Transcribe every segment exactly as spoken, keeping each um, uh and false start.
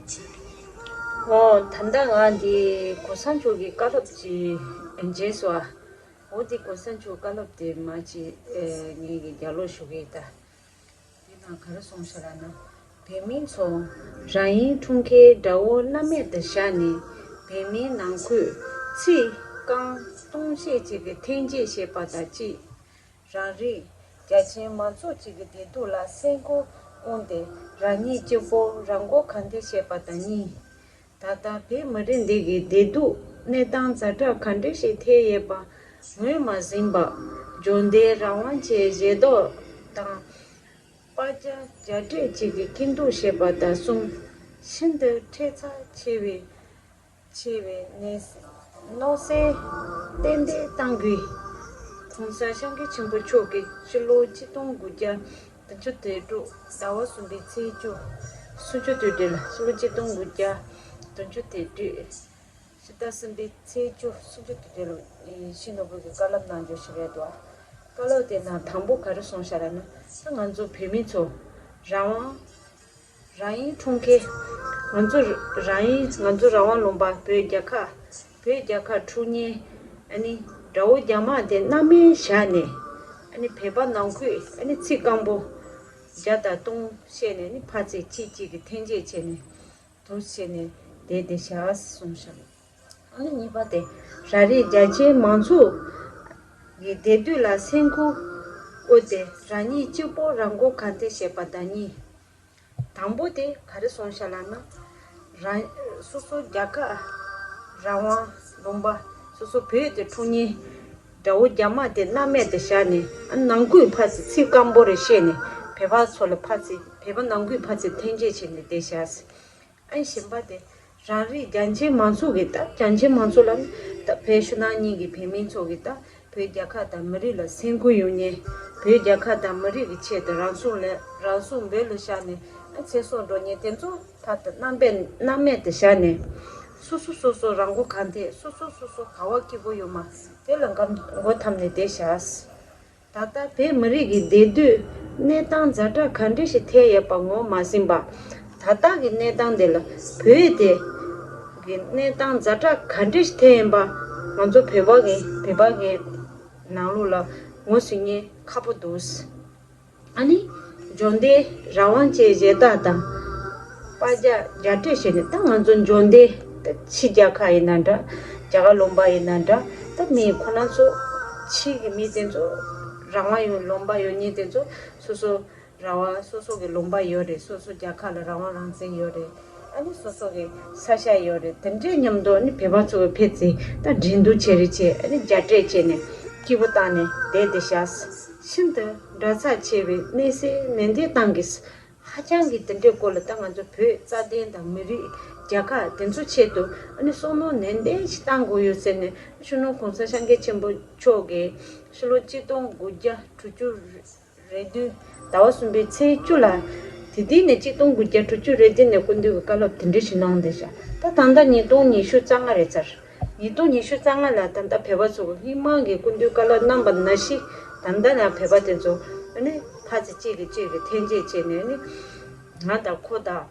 འོ་ད་ལྟ་ང་འདི་གོང་ས་མཆོག་གི་བཀའ་སློབ་ཅིག་མཇལ་སོང་ཨ། འོ་འདི་གོང་ས་མཆོག་བཀའ་སློབ་དེ་མ་ཅིག་ངེད་ཀྱི་རྒྱབ་ལོགས་ཞུ་གི་ཡིན་ད། དེ་ནང་ག་རེ་གསུངས་ཤག་ལབ་ན། བོད་མི་ཚོ། རང་ཡུལ་འཁྲུངས་སྐར་དགྲ་བོ་རྣམ་མེད་དུ་བཞག་ནས་བོད་མིའི་ནང་ཁུལ་ཚིག་རྐང་སྟོང་བཤད་ཅིག་གི་འཐེན་འཁྱེར་བྱས་པ་དང་གཅིག་རང་རིགས་རྒྱ་ཆེའི་མང་ཚོགས་ཅིག་གི་བདེ་སྡུག་ལ་སེམས་ཁུར་དབང་སྟེ་རང་ཉིད་གཅིག་པོ་རང་མགོ་གང་ཐལ་བྱས་པ་དང་གཉིས། ད་ལྟ་བོད་མི་རིགས་འདི་གི་བདེ་སྡུག་གནས་སྟངས་ཛ་དྲག་ག་འདྲ་ཞིག་ཐེབས་ཡོད་པ་ངོས་མ་ཟིན་པར་འབྱོར་ལྡན་རང་དབང་ཅན་ཞལ་ཏོག་དང་། པར་རྒྱག་རྒྱ་སྤྲོད་ཅིག་གིས་སྐྱིད་སྡུག་བཤད་པ་དང་གསུམ། ཤིན་ཏུ་ཁྲེལ་ཚ་ཆེ་བའི་ཆེ་བའི་གནས་མནོ་སེལ་ཏན་ཏན་གཏང་དགོས། ༸གོང་ས་༸སྐྱབས་མགོན་ཆེན་པོ་མཆོག་གིས་ཕྱི་ལོ་ཆིག་སྟོང་དགུ་བརྒྱ་བདུན་ཅུ་དོན་དྲུག་ཟླ་བ་གསུམ་པའི་ཚེས་བཅུ། སུམ་ཅུ་དོན་དྲུག་ལ་ཕྱི་ལོ་ཆིག་སྟོང་དགུ་བརྒྱ་བདུན་ཅུ་དོན་དྲུག་ཕྱི་ཟླ་གསུམ་པའི་ཚེས་བཅུ་སུམ་ཅུ་དོན་དྲུག་ལ་ཡིད་བཞིན་ནོར་བུ་གིས་བཀའ་སློབ་གནང་རྒྱུ་ཞིག་རེད་འདུག་བཀའ་སློབ་དེ་ནང་དང་པོ་ག་རེ་གསུངས་ཤག་ལབ་ན། ད་ང་ཚོ་བོད་མི་ཚོ་རང་དབང་། རང་ཡུལ་འཁྲུངས་སྐར། ང་ཚོ་རང་ཡུལ་ང་ཚོ་རང་དབང་ལུང་པ་བོད་རྒྱལ་ཁབ། བོད་རྒྱལ་ཁབ་འཁྲུངས་མཁན་ཨ་ནི་དགྲ་བོ་རྒྱ་དམར་དེ་རྣམ་མེད་བཞག་ནས་ཨ་ནི་བོད་པ་ནང་ཁུལ་ཨ་ནི་ཚིག་སྐམ་པོ་བརྒྱ་དང་སྟོང་བཤད་ནས་ཨ་ནི་ཕར་ཚིག་གཅིག་གཅིག་གིས་འཐེན་འཁྱེར་བྱས་ནས་དུ་བྱས་ནས་བསྡད་བསྡད་བཞག་གསུངས་ཤག་ཨ་ནི་གཉིས་པ་དེ་རང་རིགས་རྒྱ་ཆེའི་མང་ཚོགས་ཀྱི་བདེ་སྡུག་ལ་སེམས་ཁུར་དབང་སྟེ་རང་ཉིད་གཅིག་པོ་རང་མགོ་གང་ཐལ་བྱས་པ་དང་གཉིས། དང་པོ་དེ་ག་རེ་གསུངས་ཤག་ལབ་ན། རང་སོ་སོ་རྒྱལ་ཁབ་རང་དབང་ལུང་པ་སོ་སོ་བོད་དུ་འཁྲུངས་མཁན་དགྲ་བོ་རྒྱ་དམར་དེ་རྣམ་མེད་དུ་བཞག་ནས་ཨ་ནང་ཁུལ་ཕར་ཚུར་ཚིག་སྐམ་པོ་རེ་བཤད་ནས་བོད་པ་ཚོ་ལ་ཕར་ཚུར་བོད་པ་ནང་ཁུལ་ཕར་ཚུར་འཐེན་འཁྱེར་བྱས་ནས་བསྡད་ཤག་ཨ་ནི་གཞན་པ་དེ་རང་རིགས་རྒྱ་ཆེའི་མང་ཚོགས་ཀྱི་ད་རྒྱ་ཆེའི་མང་ཚོགས་ལ་ནི་ད་བོད་ཕྱི་ནང་གཉིས་ཀྱི་བོད་མི་ཚོ་གི་ད་བོད་རྒྱལ་ཁབ་དང་མི་རིགས་ལ་སེམས་ཁུར་ཡོད་མཁན། བོད་རྒྱལ་ཁབ་དང་མི་རིགས་ཀྱི་ཆེད་དུ་རང་སྲོག་ལ་རང་སྲོག་འབེན་ལ་བཞག་ནས་ཨ་ཚེ་སྲོག་འགྲོ་མཁན་དེ་ཚོ་ཕར་དུ་རྣམ་པས་རྣམ་མེད་དུ་བཞག་ནས། སོ་སོ་སོ་སོ་རང་མགོ་གང་ཐད་སོ་སོ་སོ་སོ་ག་བ་སྐྱིད་པོ་ཡོད་མ་དེ་ལ་མགོ་མགོ་འཐོམས་ནས་བསྡད་བཞག་ད་ལྟ་བོད་མི་རིགས་ཀྱི་བདེ་སྡུག་གནས་སྟངས་ཛ་དྲག་ག་འདྲ་ཞིག་ཐེབས་ཡོད་པ་ངོ་མ་ཟིན་པ། ད་ལྟ་གི་གནས་སྟངས་དེ་ལ་བོད་དེ་གི་གནས་སྟངས་ཛ་དྲག་ག་འདྲ་ཞིག་ཐེབས་ཡིན་པ་ང་ཚོ་བོད་པ་གི་བོད་པ་གི་ནང་ལོགས་ལ་ངོས་ཟིན་མཁན་ཁག་པོ་འདུག་ཨ་ནི་འབྱོར་ལྡན་རང་དབང་ཅན་གཞན་དག་དང་པར་རྒྱག་རྒྱ་སྤྲོད་བྱས་ནས་ད་ང་ཚོ་འབྱོར་ལྡན་ད་ཕྱི་རྒྱལ་ཁབ་ཡིན་ན་འདྲ། རྒྱ་གར་ལུང་པ་ཡིན་ན་འདྲ། ད་མི་ཁོ་ན་ཚོ་ཕྱི་གི་མི་དེ་ཚོ་རང་དབང་ཡོད་ལུང་པ་ཡོད་མཁན་དེ་ཚོ་སོ་སོ་རང་དབང་སོ་སོ་གི་ལུང་པ་ཡོད་རེད། སོ་སོ་རྒྱལ་ཁབ་ལ་རང་དབང་རང་བཙན་ཡོད་རེད། ཨ་ནི་སོ་སོ་གི་ས་ཆ་ཡོད་རེད། དེ་འདྲའི་མཉམ་དུ་ཨ་ནི་བོད་པ་ཚོ་གི་ཕེབས་ཚེ་ད་འགྲན་བསྡུར་བྱེད་རེས་བྱས་ཨ་ནི་རྒྱ་སྤྲོད་བྱས་ནས་སྐྱིད་པོ་བཏང་ནས་བསྡད་བསྡད་ཤག་ཤིན་ཏུ་འདྲ་ཚ་ཆེ་བའི་གནས་སའི་ནན་ཏན་བཏང་གིས། ཧ་ཅང་གི་དེ་འདྲའི་སྐོར་ལ་ད་ང་ཚོ་བོད་རྩ་དོན་དང་མི་རིགས་རྒྱལ་ཁབ་དེ་ཚོ་ཆེད་དུ་ཨ་ནི་བསམ་བློ་ནན་ཏན་ཞིག་བཏང་དགོས་ཡོད་ཟེར་ནས་སྤྱི་ནོར་གོང་ས་སྐྱབས་མགོན་ཆེན་པོ་མཆོག་གིས་ཕྱི་ལོ་ཆིག་སྟོང་དགུ་བརྒྱ་དྲུག་ཅུ་རེ་བདུན་ཟླ་བ་གསུམ་པའི་ཚེས་བཅུ་ལ། དེ་དུས་ནས་ཆིག་སྟོང་དགུ་བརྒྱ་དྲུག་ཅུ་རེ་བདུན་ནས་སྐུ་མདུན་གྱི་བཀའ་སློབ་དེ་འདྲ་ཞིག་གནང་བསྡད་ཤག་ད་ད་ལྟ་ཉིས་སྟོང་ཉི་ཤུ་རྩ་ལྔ་རེད་ཚར། ཉིས་སྟོང་ཉི་ཤུ་རྩ་ལྔ་ལ་ད་ལྟ་བོད་པ་ཚོ་གི་སྔོན་མ་གི་སྐུ་མདུན་བཀའ་སློབ་གནང་བ་ནང་བཞིན་ད་ལྟ་ཡང་བོད་པ་དེ་ཚོ་ཨ་ནི་ཕར་ཚུར་གཅིག་གིས་གཅིག་གི་འཐེན་འཁྱེར་བྱས་ནས་ཨ་ནི་ང་དང་ཁོ་དང་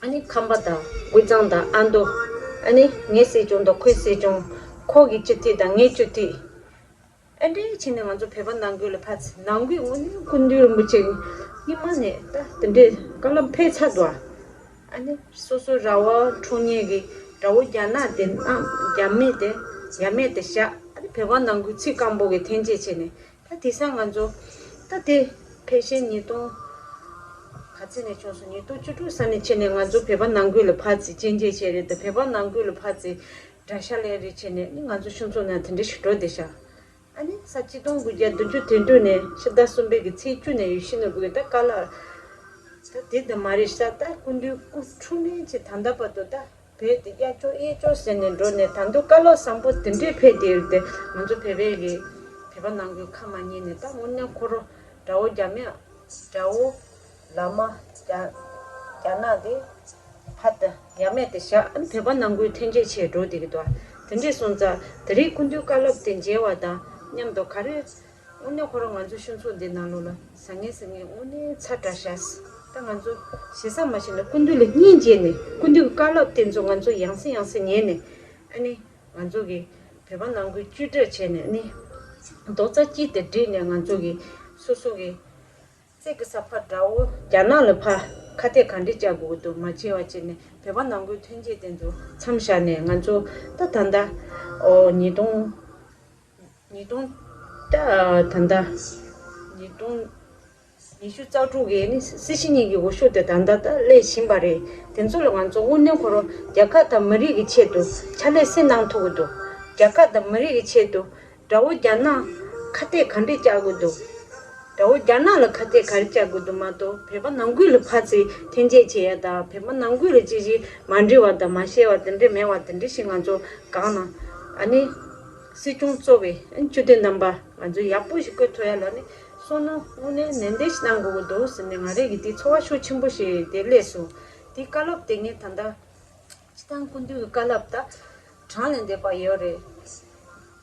ཨ་ནི་ཁམས་པ་དང་དབུས་གཙང་དང་ཨ་མདོ། ཨ་ནི་ངའི་སྲིད་སྐྱོང་དང་ཁོའི་སྲིད་སྐྱོང་། ཁོ་གི་སྤྱི་འཐུས་དང་ངའི་སྤྱི་འཐུས། ཨ་འདྲས་བྱས་ནས་ང་ཚོ་བོད་པ་ནང་ཁུལ་ལ་ཕར་ཚུར་ནང་ཁུལ་དངོས་གནས་སྐུ་མདུན་རིན་པོ་ཆེ་གི་སྔོན་མ་ནས་ད་དེ་འདྲས་བཀའ་སློབ་ཕེབས་ཚར་འདུག་ཨ་ནི་སོ་སོ་རང་དབང་འཁྲུངས་མཁན་གྱི་དགྲ་བོ་རྒྱ་ནག་དེ་ཨ་རྒྱ་མི་དེ་རྒྱ་མི་དེ་བཞག་ཨ་ནི་བོད་པ་ནང་ཁུལ་ཚིག་སྐམ་པོ་གི་འཐེན་འཁྱེར་བྱས་ནས་ད་དེང་སང་ང་ཚོ་ད་དེ་ཕལ་ཆེར་ཉིས་སྟོང་ག་ཚོད་ནས་བྱུང་སོང་། ཉིས་སྟོང་བཅུ་དྲུག་ཙམ་ནས་བྱས་ནས་ང་ཚོ་བོད་པ་ནང་ཁུལ་ལ་ཕར་ཚུར་གཅིག་འཐེན་བྱས་རེད་དེ་བོད་པ་ནང་ཁུལ་ལ་ཕར་ཚུར་དགྲ་ཤ་ལེན་རེས་བྱས་ནས་ནི་ང་ཚོ་སྤྱི་ཚོགས་ནང་དེ་འདྲ་ཞིག་འགྲོ་བསྡད་ཤག་ཨ་ནི་ས་ཆིག་སྟོང་དགུ་བརྒྱ་བདུན་ཅུ་དོན་དྲུག་ནས་ཕྱི་ཟླ་གསུམ་པའི་གི་ཚེས་བཅུ་ནས་ཡིད་བཞིན་ནོར་བུ་གི་ད་བཀའ་སློབ་ད་དེ་ད་མ་རེད་ཤག་ད་སྐུ་མདུན་སྐུ་འཁྲུངས་ནས་ཅི་ད་ལྟ་བར་དུ་ད་བོད་དེ་གཡར་ཆོག་གཡར་ཆོག་ཟེར་ནས་འགྲོ་ནས་ད་དུང་བཀའ་སློབ་བཟང་པོ་དེ་འདྲས་ཕེབས་བསྡད་ཡོད་དེ་ང་ཚོ་བོད་པའི་གི་བོད་པ་ནང་ཁུལ་ཁ་མ་ཉན་ནས་ད་དངོས་གནས་ཁོ་རང་དགྲ་བོ་རྒྱ་མི་དགྲ་བོ་བླ་མ་རྒྱ་རྒྱ་ནག་དེ་ཕར་དུ་ཡ་མེད་དེ་བཞག་ཨ་ནི་བོད་པ་ནང་ཁུལ་འཐེན་འཁྱེར་བྱས་འགྲོ་བསྡད་ཀྱི་འདུག་དེ་འདྲས་སོང་ཙང་དེ་རིང་སྐུ་མདུན་བཀའ་སློབ་དེ་མཇལ་བ་དང་མཉམ་དུ་ག་རེ་དངོས་གནས་ཁོ་རང་ང་ཚོ་ཆུང་ཆུང་འདི་ནང་ལོགས་ལ་ཟང་ངེ་ཟིང་ངེ་དངོས་གནས་ཚ་དྲགས་ཤག་ད་ང་ཚོ་ཞེ་ས་མ་ཞིག་ལ་སྐུ་མདུན་ལ་སྙིང་རྗེ་ནས་ སྐུ་མདུན་གྱི་བཀའ་སློབ་དེ་ཚོ་ང་ཚོ་ཡང་སེ་ཡང་སེ་ཉན་ནས། ཨ་ནི་ང་ཚོ་གི་བོད་པ་ནང་ཁུལ་བཅོས་སྒྲིག་བྱས་ནས། ཨ་ནི་རྡོག་རྩ་གཅིག་ཏུ་བསྒྲིལ་ནས། ང་ཚོ་གི་སོ་སོ་གི་རྩེ་གི་ས་ཕར་དགྲ་བོ་རྒྱ་ནག་ལ་ཕར་ཁ་གཏད་ག་འདྲས་བཅག་དགོས་ཀྱི་འདུག་མ་བྱས་པ་བྱས་ནས། བོད་པ་ནང་ཁུལ་ཐོན་སྐྱེད་དེ་ཚོ་མཚམས་བཞག་ནས། ང་ཚོ་ད་ད་ལྟ་ཨོ་ཉིས་སྟོང་ཉིས་སྟོང་ད་ད་ལྟ་ཉིས་སྟོང་ཉི་ཤུ་རྩ་དྲུག་གི་ནི་སྲིད་སྤྱི་གཉིས་ཀྱི་འོས་ཤོག་དེ་ད་ལྟ་ད་སླེབས་བཞིན་པ་རེད། དེ་ཚོ་ལ་ང་ཚོ་དངོས་གནས་ཁོ་རང་རྒྱལ་ཁབ་དང་མི་རིགས་ཀྱི་ཆེད་དུ་ཕྱག་ལས་སུ་གནང་ཐུབ་ཀྱི་འདུག་རྒྱལ་ཁབ་དང་མི་རིགས་ཀྱི་ཆེད་དུ་དགྲ་བོ་རྒྱ་ནག་ཁ་གཏད་ག་འདྲས་བཅག་དགོས་འདུག་དགྲ་བོ་རྒྱ་ནག་ལ་ཁ་གཏད་ག་རེ་བཅག་དགོས་འདུག་མ་གཏོགས། བོད་པ་ནང་ཁུལ་ལ་ཕར་ཚུར་འཐེན་འཁྱེར་བྱེད་ཡ་དང་། བོད་པ་ནང་ཁུལ་ལ་ཅི་ཞིག་མ་འགྲིག་པ་དང་མ་ཤེས་པ་དེ་འདྲས་མེད་པ་དེ་འདྲས་ཤིག་ང་ཚོ་གང་ན་ཨ་ནི་སྲིད་སྐྱོང་གཙོས་པའི་སྤྱི་འཐུས་རྣམ་པ་ང་ཚོས་ཡག་པོ་ཞིག་བསྐོ་ཐུབ་ཡ་ལ་ནི་བསམ་བློ་དངོས་གནས་ནན་ཏན་ཞིག་གནང་དགོས་ཀྱི་འདུག་ཟེར་ནས། ང་རང་གི་དེ་ཚོར་བ་ཤུགས་ཆེན་པོ་ཞིག་དེ་སླེབས་སོང་། དེ་བཀའ་སློབ་དེ་ངས་ད་ལྟ་སྤྱིར་བཏང་སྐུ་མདུན་གྱི་བཀའ་སློབ་ད་གྲངས་ལས་འདས་པ་ཡོད་རེད།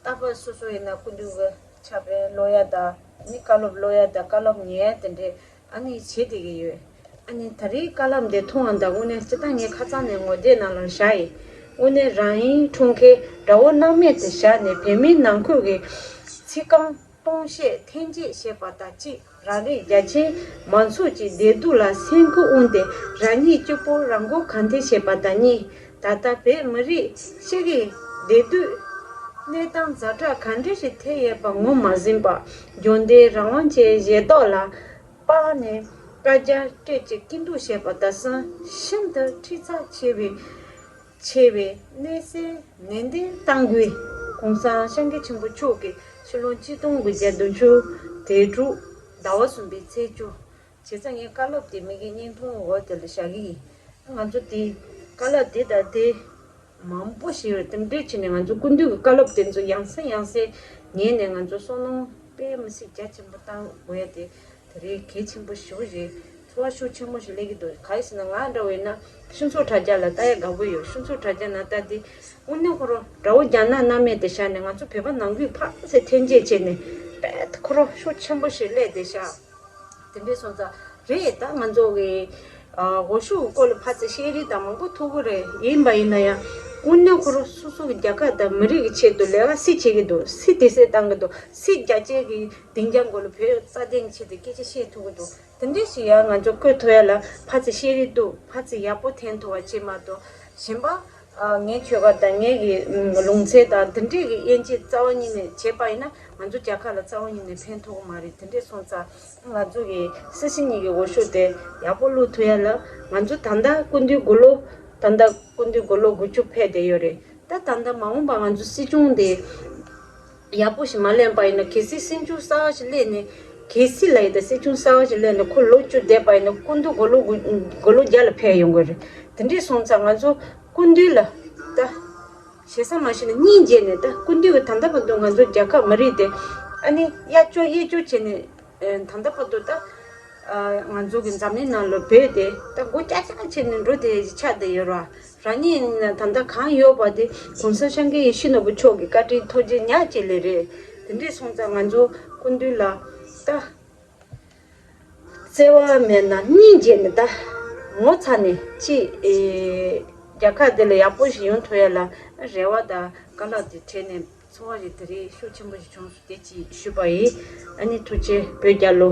རྟག་པར་སོ་སོ་ཡིན་ན་སྐུ་མདུན་གྱི་ཕྱག་དཔེ་ཀློག་ཡ་དང་། ནི་བཀའ་སློབ་ཀློག་ཡ་དང་། བཀའ་སློབ་ཉན་ཡ་དེ་འདྲས་ཨ་ནི་བྱེད་བསྡད་ཀྱི་ཡོད། ཨ་ནི་ད་རེས་བཀའ་སློབ་འདི་མཐོང་བ་དང་། དངོས་གནས་སྤྱིར་བཏང་ངས་ཁ་སང་ནས་ངོ་དེབ་ནང་ལ་བཞག་ཡིན། དངོས་གནས་རང་དབྱིངས་འཁྲུངས་མཁན་དགྲ་བོ་སྣང་མེད་དུ་བཞག་ནས། བོད་མིའི་ནང་ཁུལ་གྱི་ཚིག་རྐང་སྟོང་བཤད་འཐེན་འཁྱེར་བྱེད་པ་དང་གཅིག་རང་རིགས་རྒྱ་ཆེའི་མང་ཚོགས་ཀྱི་བདེ་སྡུག་ལ་སེམས་ཁུར་དབང་སྟེ། རང་ཉིད་གཅིག་པོ་རང་མགོ་གང་ཐོན་བྱེད་པ་དང་གཉིས། ད་ལྟ་བོད་མི་རིགས་སྤྱི་ཡི་བདེ་སྡུག་གནས་སྟངས་ཛ་དྲག་ག་འདྲ་ཞིག་ཐེབས་ཡོད་པ་ངོས་མ་ཟིན་པར། རྒྱུན་ལྡན་རང་དབང་ཅན་གཞན་སྟོབས་ལ་དཔགས་ནས་བཀའ་རྒྱ་སྤྲོད་ཀྱི་སྐྱིད་སྡུག་བྱེད་པ་དང་གསུམ། ཤིན་ཏུ་ཁྲིགས་ཚགས་ཆེ་བའི་ཆེ་བའི་གནས་ཚད་ནན་ཏན་གཏང་དགོས། གོང་ས་སྐྱབས་མགོན་ཆེན་པོ་མཆོག་གིས་ཕྱི་ལོ་ཆིག་སྟོང་དགུ་བརྒྱ་བདུན་ཅུ་དོན་དྲུག་ཟླ་བ་གསུམ་པའི་ཚེས་བཅུ། བྱས་ཙང་ངས་བཀའ་སློབ་དེ་མི་གི་བརྙན་ཐུང་འོག་དེ་ལ་བཞག་གི་ཡིན། ང་ཚོ་དེ་བཀའ་སློབ་དེ་དང་དེ་མང་པོ་ཞིག་རེད། དེ་འདྲས་བྱས་ནས་ང་ཚོ་སྐུ་མདུན་གྱི་བཀའ་སློབ་དེ་ཚོ་ཡང་སེ་ཡང་སེ་ཉན་ནས། ང་ཚོ་བསམ་བློ་དཔེ་མི་སྲིད་རྒྱ་ཆེན་པོ་བཏང་དགོས་ཡ་དེ་དེ་རེད། གལ་ཆེན་པོ་ཞེ་པོ་རེད། ཚོར་བ་ཤུགས་ཆེན་པོ་ཞིག་སླེབས་ཀྱི་འདུག་གང་ཡིན་ཟེར་ན། ང་འདྲ་བོ་ཡིན་ན་སྤྱི་ཚོགས་དྲ་རྒྱ་ལ་ལྟ་ཡ་དགའ་པོ་ཡོད། སྤྱི་ཚོགས་དྲ་རྒྱ་ནང་ལྟ་དེ་དངོས་གནས་ཁོ་རང་དགྲ་བོ་རྒྱ་ནག་སྣང་མེད་དུ་བཞག་ནས། ང་ཚོ་བོད་པ་ནང་ཁུལ་ཕར་ཚུར་འཐེན་འཁྱེར་བྱས་ནས་དཔེ་ཁོ་རང་ཤུགས་ཆེན་པོ་ཞིག་སླེབས་བསྡད་ཤག་དེ་འདྲས་སོང་ཙང་རེད། ད་ང་ཚོ་གི་ཨ་འོས་ཤོག་གི་སྐོར་ལ་ཕར་ཚུར་བཤད་རེས་དང་མང་པོ་ཐུབ་ཀྱི་རེད། ཡིན་པ་ཡིན་ན་ཡང་དངོས་གནས་ཁོ་རང་སོ་སོ་གི་རྒྱལ་ཁབ་དང་མི་རིགས་ཀྱི་ཆེད་དུ་ལས་ཀ་སུས་བྱེད་ཀྱི་འདུག་སུས་དེ་སུས་བཏང་གི་འདུག་སུས་རྒྱ་ཆེ་གི་སྡིངས་ཆ་མགོ་ལ་བོད་རྩ་དོན་ཆེད་དུ་སྐད་ཆ་བཤད་ཐུབ་ཀྱི་འདུག་དེ་འདྲས་ཞིག་ཡང་ང་ཚོ་བསྐོ་ཐུབ་ཡ་ལ་ཕར་ཚུར་བཤད་རེས་འདུག་ཕར་ཚུར་ཡག་པོ་འཐེན་ཐུབ་པ་བྱེད་མ་གཏོགས། གཞན་པ་ཨ་ངའི་ཆོལ་ཁ་དང་ངའི་གི་ལུང་ཚན་དང་དེ་འདྲས་ཀྱི་དབྱེ་འབྱེད་རྩ་བ་ཉིད་ནས་བྱས་པ་ཡིན་ན། ང་ཚོ་རྒྱལ་ཁབ་ལ་རྩ་བ་ཉིད་ནས་ཕན་ཐོགས་ཀྱི་མ་རེད། དེ་འདྲས་སོང་ཙང་ང་ཚོ་གི་སྲིད་སྤྱི་གཉིས་ཀྱི་འོས་ཤོག་དེ་ཡག་པོ་བླུག་ཐུབ་ཡ་ལ། ང་ཚོ་ད་ལྟ་སྐུ་མདུན་དགུང་ལོ་ད་ལྟ་སྐུ་མདུན་དགུང་ལོ་དགུ་བཅུ་ཕེབས་བསྡད་ཡོད་རེད། ད་ད་ལྟ་མ་འོངས་པ་ང་ཚོ་སྲིད་སྐྱོང་དེ་ཡག་པོ་ཞིག་མ་ལེན་པ་ཡིན་ན། གལ་སྲིད་སྲིད་སྐྱོང་གསར་པ་ཞིག་སླེབས་ནས། གལ་སྲིད་ལ་ཡིན་ད་སྲིད་སྐྱོང་གསར་པ་ཞིག་སླེབས་ནས་ཁོ་ལོ་བཅུ་བསྡད་པ་ཡིན་ན། སྐུ་མདུན་དགུང་ལོ་དགུ་དགུང་ལོ་བརྒྱ་ལ་ཕེབས་ཡོང་གི་རེད། དེ་འདྲས་སོང་ཙང་ང་ཚོ་སྐུ་མདུན་ལ་ད་ཞེ་ས་མ་ཞུས་ན་སྙིང་རྗེ་ནས། ད་སྐུ་མདུན་གྱི་ད་ལྟ་བར་དུ་ང་ཚོ་རྒྱལ་ཁབ་མི་རིགས་དེ་ཨ་ནི་གཡས་སྐྱོར་གཡོན་སྐྱོར་བྱས་ནས། ཨེ་ད་ལྟ་བར་དུ་ད་ཨ་ང་ཚོ་གི་འཛམ་གླིང་ནང་ལ་བོད་དེ་ད་མགོ་ཀྱག་ཀྱག་བྱས་ནས་འགྲོ་བསྡད་ཆགས་བསྡད་ཡོད་ར། རང་ཉིད་ད་ལྟ་གང་ཡོད་པ་དེ་གོང་ས་སྐྱབས་མགོན་ཡིད་བཞིན་ནོར་བུ་མཆོག་གི་བཀའ་དྲིན་ཐུགས་རྗེ་ཉག་གཅིག་ལས་རེད། དེ་འདྲས་སོང་ཙང་ང་ཚོ་སྐུ་མདུན་ལ་ད་བརྩེ་བ་མེད་ན་སྙིང་རྗེ་ནས། ད་ངོ་ཚ་ནས་ཅིག་ཨེ་རྒྱལ་ཁབ་འདི་ལ་ཡག་པོ་ཞིག་ཡོང་ཐུབ་ཡ་ལ་རེ་བ་དང་བཀའ་སློབ་དེ་དྲན་ནས། ཚོར་བ་ཞིག་དེ་རིང་ཤུགས་ཆེན་པོ་ཞིག་བྱུང་སོང་། དེ་ཅིག་ཞུས་པ་ཡིན། ཨ་ནི་ཐུགས་རྗེ་ཆེ། བོད་རྒྱལ་ལོ།